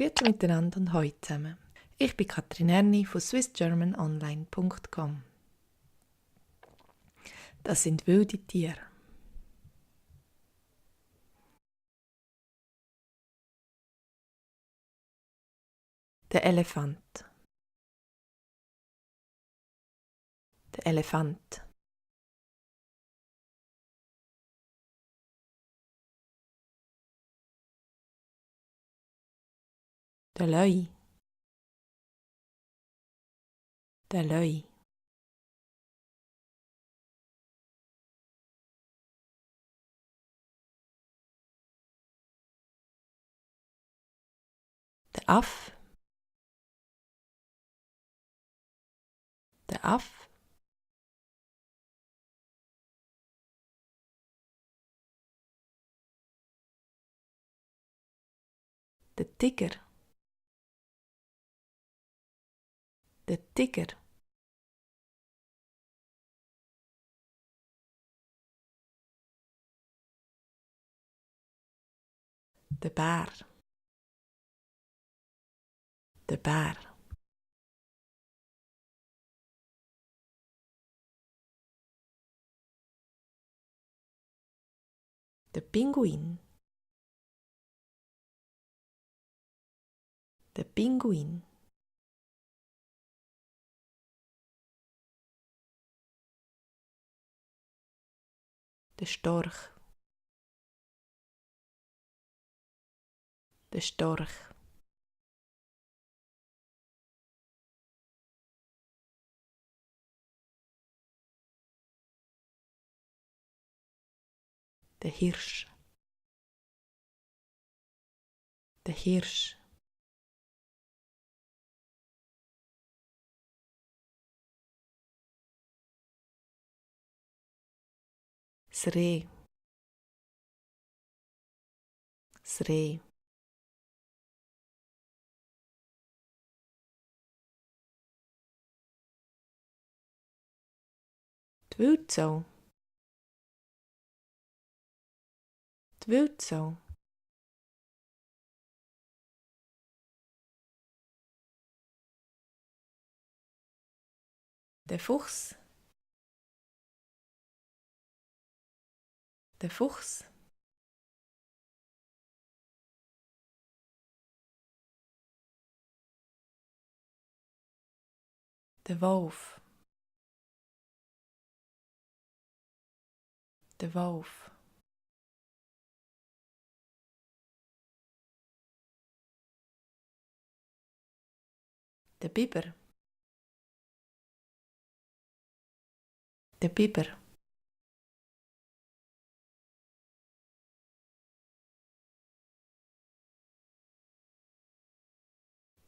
Grüezi miteinander und hallo zusammen. Ich bin Katrin Erni von swissgermanonline.com. Das sind wilde Tiere. Der Elefant. Der Elefant. Der Löi. Der Löi. Der Aff. Der Aff. Der Tiger. Der Tiger. Der Bär. Der Bär. Der Pinguin. Der Pinguin. Der Storch. Der Storch. Der Hirsch. Der Hirsch. Das Reh. Das Reh. Die Wildsau. Die Wildsau. Der Fuchs. Der Fuchs. Der Wolf. Der Wolf. Der Biber. Der Biber.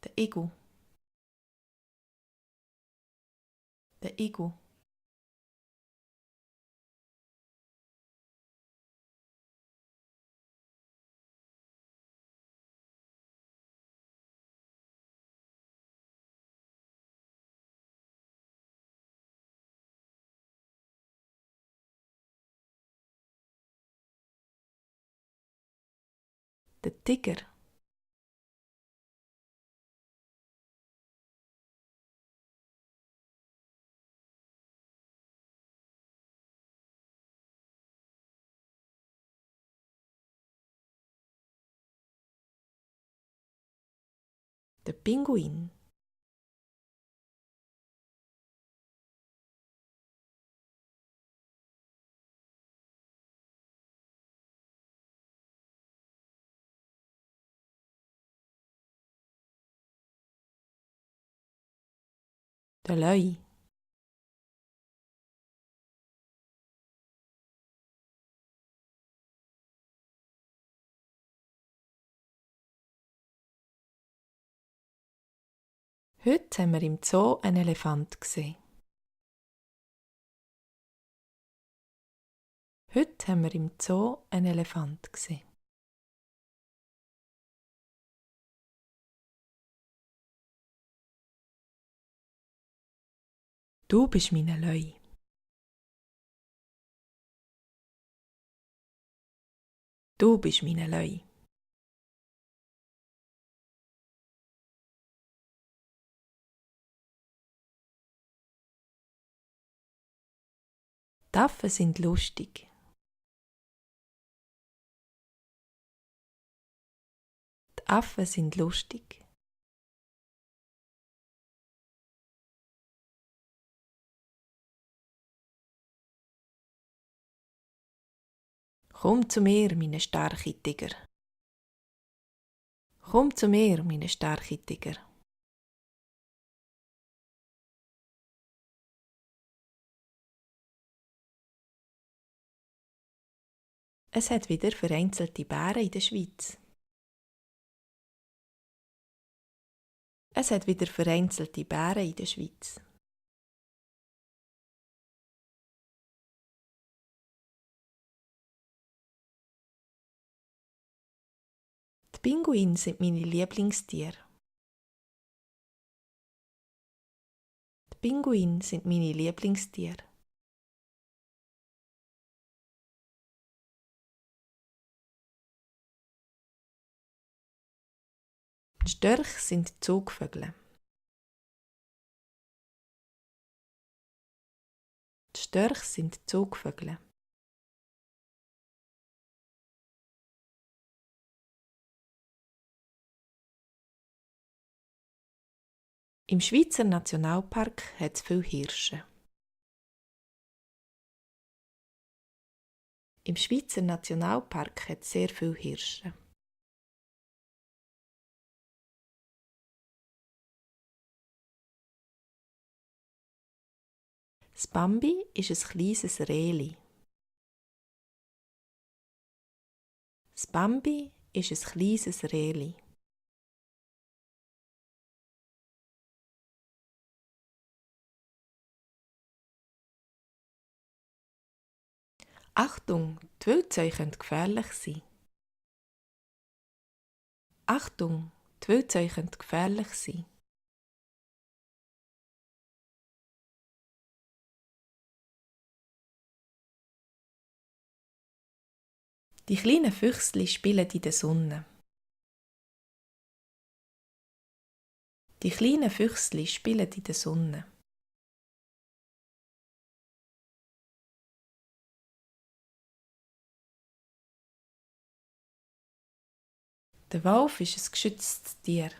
Der Igu. Der Igu. Der Tiger. Der Pinguin. Der Löi. Heute haben wir im Zoo einen Elefant gesehen. Heute haben wir im Zoo einen Elefant gesehen. Du bist meine Löi. Du bist meine Löi. Die Affen sind lustig. Die Affen sind lustig. Komm zu mir, meine starke Tiger. Komm zu mir, meine starke Tiger. Es hat wieder vereinzelte Bären in der Schweiz. Es hat wieder vereinzelte Bären in der Schweiz. Die Pinguine sind meine Lieblingstiere. Die Pinguine sind meine Lieblingstiere. Die Störche sind Zugvögel. Die Störche sind Zugvögel. Im Schweizer Nationalpark hat es viele Hirsche. Im Schweizer Nationalpark hat es sehr viele Hirsche. Das Bambi ist ein kleines Rehli. Das Bambi ist ein kleines Rehli. Achtung, die Wildzeuge können gefährlich sein. Achtung, die Wildzeuge können gefährlich sein. Die kleinen Füchsli spielen in der Sonne. Die kleinen Füchsli spielen in der Sonne. Der Wolf ist ein geschütztes Tier.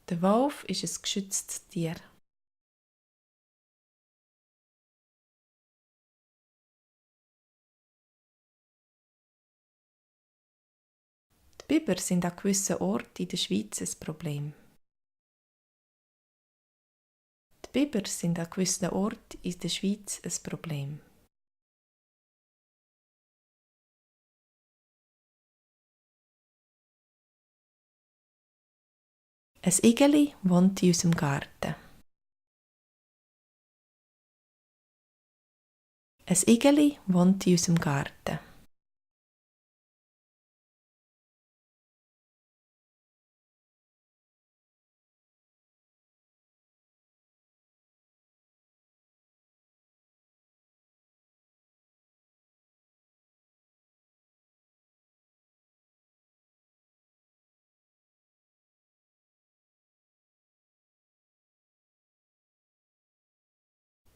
Der Wolf ist ein geschütztes Tier. Die Biber sind an gewissen Orten in der Schweiz ein Problem. Die Biber sind an gewissen Orten in der Schweiz ein Problem. Ein Igeli wohnt in unserem Garten. Ein Igeli wohnt in unserem Garten.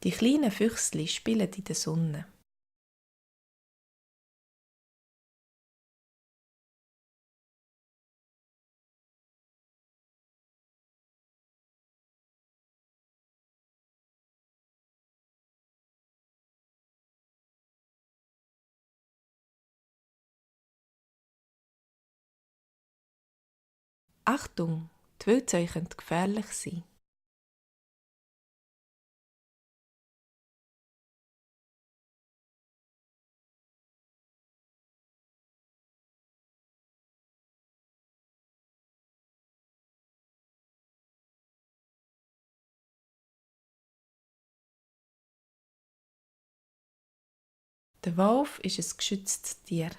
Die kleinen Füchsli spielen in der Sonne. Achtung, die Wildzeuge können gefährlich sein. Der Wolf ist ein geschütztes Tier.